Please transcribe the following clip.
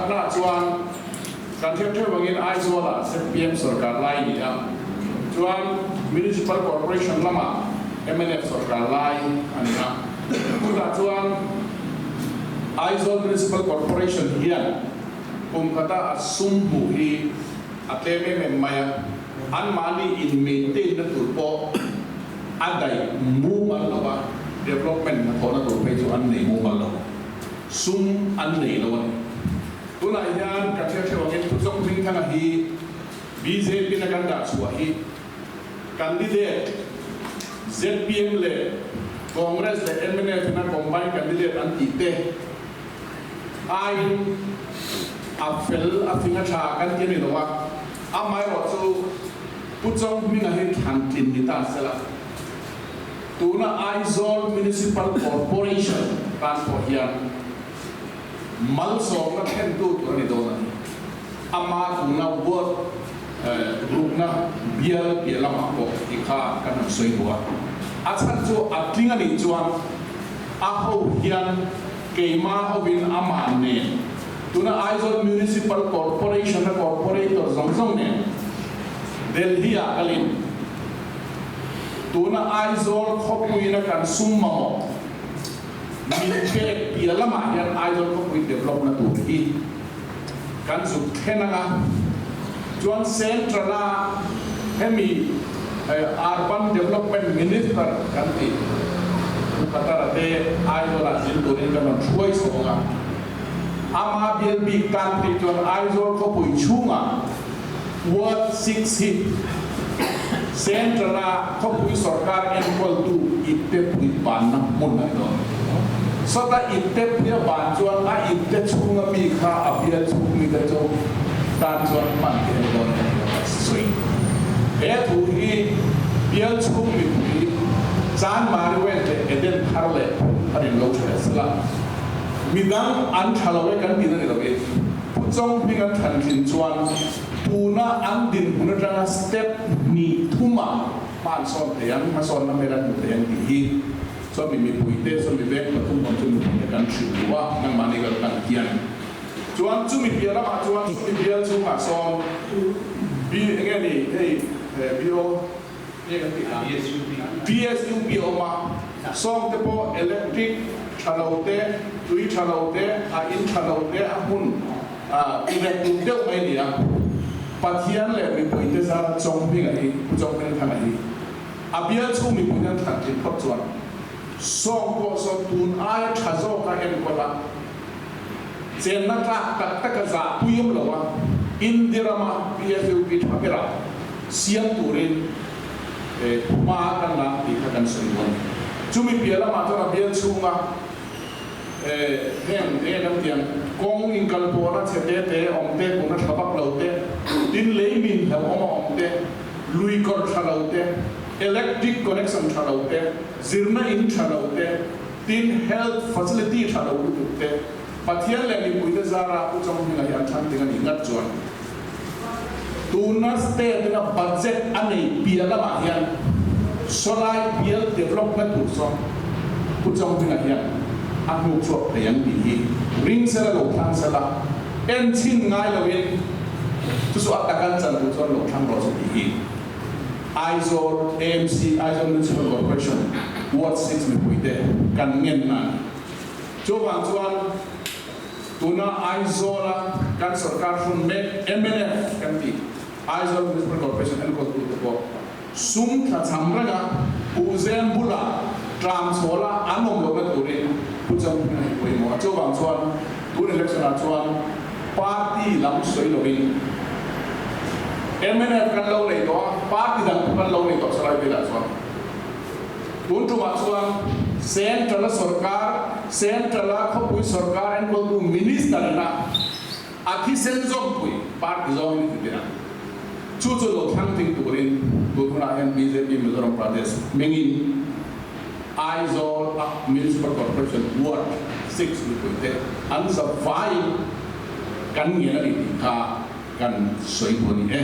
Pakhatna chuan kan hriat theuh angin Aizawlah zpm sorkar lai ni a, chuan Municipal Corporation lamah mnf sorkar lai a ni a. Chutah chuan Aizawl Municipal Corporation hian kum khata a sum hmuh hi a tlem em em mai a, anmahni in maintain na tur pawh a daih mumal lo a, development hnathawhna tur phei chu an nei mumal lo. Sum an nei lo a ni. Tunah hian ka hriat hreuh angin Pu Chawng Hmingthanga hi bjp na kan dah chhuah hi candidate zpm leh Congress leh mnf ina combine candidate an tih te aiin a fel a fing a tha kan ti a ni lo a, amaherawhchu Pu Chawng Hminga hi thlan tlin ni ta sela. Tuna Aizawl Municipal Corporation tan pawh hian malsawmna thlentu tur a ni dawn a ni. Ama tuna ward rukna bial piah lamah pawh ti kha kan han sawi duh a. A chhan chu a tling a nih chuan a ho hian keima hovin amah nen tuna Aizawl Municipal Corporation-a corporator zawng zawng nen Delhi-ah kalin Tuna Aizawl khawpuiin a kan sum mamawh min pek piah lamah hian Aizawl khawpui develop na tur hi kan zuk thlen ang a, chuan Central a hemi Urban Development Minister kan tih Pu Khatara te Aizawl ah zin turin kan rawn hruai chho ang a, ama bial bik tan phei chuan Aizawl khawpui chhungah Ward 6 hi Central-a khawpui sorkar enkawltu iptepui banna hmun a ni dawn. Sawta iptepuia ban chuan a ipte chhunga mi kha a bial chhung mite chu tan chuan hman theih a ni dawn tih a sawi. He thu hi bial chhung mipui Chanmari West leh Eden thar leh phun a rin lo tha leh sela midang an tha lo e kan tihna ni lovin, Pu Chawng hming an thlan thin chuan tuna an dinhmun atanga step hnih thuma hma an sawn thei ang, hmasawnna hmel an hmu thei ang tih hi chuan mi mipuite chuan mi veng pathum awm chu mipuite kan hrilh duh a, nangmahni kal kan hian chuan chumi piah lamah chuan chumi bial chhungah sawn bi enge ni hei BO nge kan tih ang BSUP a awm a, sawngte pawh electric tha lo te, tui tha lo te, a in tha lo te, a hmun inrem tum deuh mai a ni a. Pathian leh mipuite zara Chawnghminga hi, Pu Chawnghmingthanga hi a bial chhung mipuite an thlan thin phawt chuan sawng pawh sawn tun aia tha zawka enkawl a, chenna tlak tak taka zahpui awm lo a, India rama PSUP tha bera siam turin hma kan la tih kha kan sawi dawn. Chumi piah lamah chuan a bial chhunga heng eng kan tih ang kawng inkal pawhna chhe te te awm te, tuna tha vak lo te, tin lei min hlauhawm a awm te, lui kawr tha lo te, electric connection tha lo te, zirna in tha lo te, Tin, health facility tha lo lutuk te, Pathian leh mipuite zara Pu Chawng Hminga hi an thlang ding a nih ngat chuan tuna state ina budget a nei piah lamah hian sawlai bial development tur sawn Pu Chawng Hminga hian a hnuk chhuak thei ang tih hi ring sela lo thlang sela en chhin ngai loin chu chu a takan chan tur chuan lo thlang rawh chu tih hi Aizawl AMC, Aizawl Municipal Corporation, Ward 6 mipuite kan ngenna a ni. Chuvang chuan tuna Aizawla kan sorkar hrun mek mnf kan tih Aizawl Municipal Corporation enkawltute pawh sum thlachham renga Puhzem bula tlam chhawla an awm lohna turin Pu Changphunga hi pawimawh a. Chuvang chuan tun election ah chuan Party lam sawi lovin mnf kan lo nei tawh a, party dang pawh kan lo nei tawh salai velah chuan tun tumah chuan Central-a sorkar, Central-a khawpui sorkar enkawltu Minister ina a thisen zawmpui party zawngin i ti teh ang. Chu chu lo thlang ting turin tun hunah hian bjp Mizoram Pradesh hmingin Aizawl a Municipal Corporation Ward 6 mipuite an zavaiin kan ngen a ni tih kha kan sawi duh a ni e.